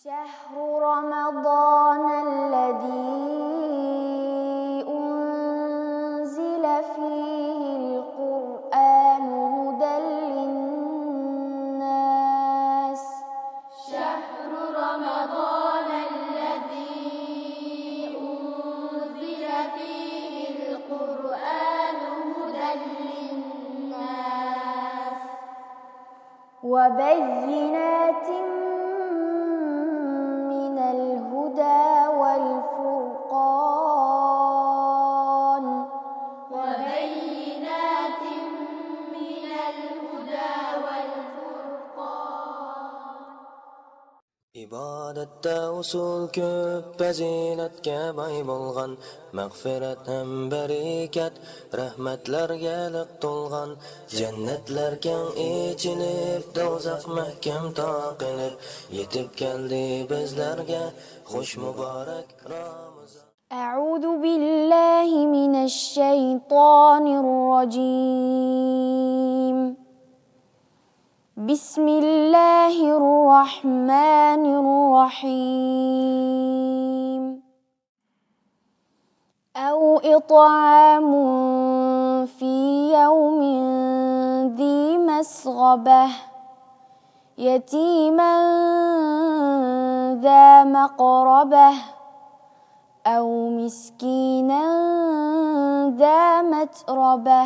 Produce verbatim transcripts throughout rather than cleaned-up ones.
شهر رمضان الذي أنزل فيه القرآن هدى للناس. شهر رمضان الذي أنزل فيه القرآن هدى للناس. وبينات من الهدى والفرقان. وبينات من الهدى والفرقان. ئىبادەتتە ئۇسۇل كۆپ، پەزىلەتكە باي بولغان، مەغپىرەت ھەم بەرىكەت، رەھمەتلەرگە لىق تولغان، جەننەتلەر كەڭ ئېچىلىپ، دوزاخ مەھكەم تاقىلىپ، يېتىپ كەلدى بىزلەرگە خۇش مۇبارەك رامىزان. أعوذ بالله من الشيطان الرجيم. بسم الله الرحمن الرحيم. أو إطعام في يوم ذي مسغبة، يتيما ذا مقربة، أو مسكينا ذا متربة،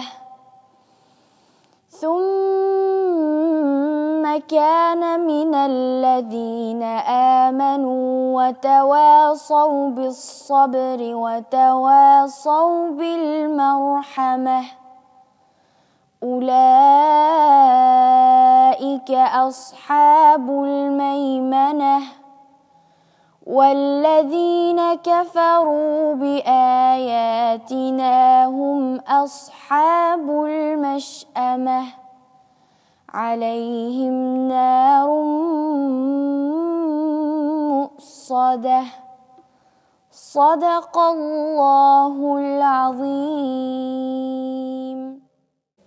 ثم كان من الذين آمنوا وتواصوا بالصبر وتواصوا بالمرحمة، أولئك أصحاب الميمنة. والذين كفروا بآياتنا هم أصحاب المشأمة، عليهم نار مؤصدة. صدق الله العظيم.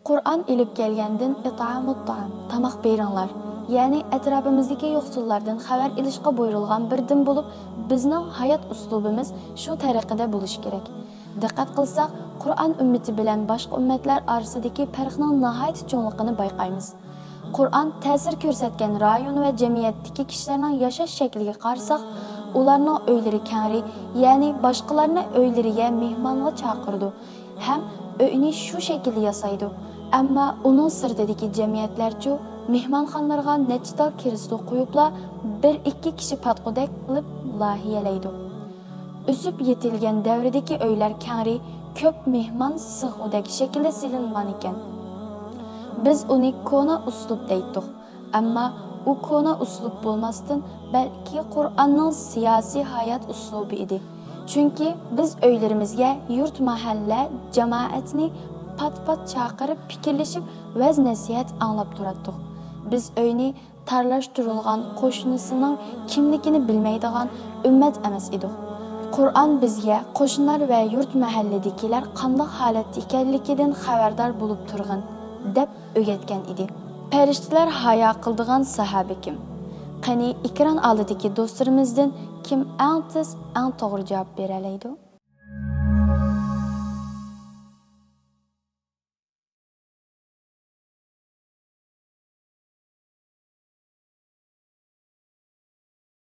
قۇرئان ئېلىپ كەلگەندىن، ئىتئامۇت تائام، تاماق بېرىڭلار، يەنى ئەتراپىمىزدىكى يوقسۇللاردىن خەۋەر ئېلىشقا بۇيرۇلغان بىر دىن بولۇپ، بىزنىڭ ھايات ئۇسلۇبىمىز شۇ تەرىقىدە بولۇشى كېرەك. دىققەت قىلساق، قۇرئان ئۈممىتى بىلەن باشقا ئۈممەتلەر ئارىسىدىكى پەرقنىڭ ناھايىتى چوڭلۇقىنى بايقايمىز. قۇرئان تەسىر كۆرسەتكەن رايون ۋە جەمئىيەتتىكى كىشىلەرنىڭ ياشاش شەكلىگە قارىساق، ئۇلارنىڭ ئۆيلىرى كەڭرى، يەنى باشقىلارنى ئۆيلىرىگە مېھمانغا چاقىرىدۇ. ھەم ئۆينى شۇ شەكىلدە ياسايدۇ. ئەمما ئۇنىڭ سىرتىدىكى جەمئىيەتلەرچۇ؟ مېھمانخانىلارغا نەچچە تال كىرېسلو قويۇپلا، بىر ئىككى كىشى پاتقۇدەك قىلىپ لايىھەلەيدۇ. ئۆسۈپ يېتىلگەن دەۋردىكى ئۆيلەر كەڭرى، كۆپ مېھمان سىغغۇدەك شەكىلدە سېلىنغانىكەن. بىز ئۇنى كونا ئۇسلۇب دەيتتۇق. ئەمما ئۇ كونا ئۇسلۇب بولماستىن، بەلكى قۇرئاننىڭ سىياسىي ھايات ئۇسلۇبى ئىدى. چۈنكى بىز ئۆيلىرىمىزگە يۇرت، مەھەللە، جامائەتنى پات-پات چاقىرىپ، پىكىرلىشىپ، ۋەز-نەسىھەت ئاڭلاپ تۇراتتۇق. بىز ئۆينى تارلاشتۇرۇلغان قوشنىسىنىڭ كىملىكىنى بىلمەيدىغان ئۈممەت ئەمەس ئىدۇق. قۇرئان بىزگە قوشنىلار ۋە يۇرت، مەھەللىدىكىلەر قانداق ھالەتتە ئىكەنلىكىدىن خەۋەردار بولۇپ تۇرغىن، دەپ ئۆگەتكەن ئىدى. پەرىشتىلەر ھايا قىلىدىغان ساھابە كىم؟ قېنى، ئېكران ئالدىدىكى دوستلىرىمىزدىن كىم ئەڭ تېز، ئەڭ توغرا جاۋاب بېرەلەيدۇ؟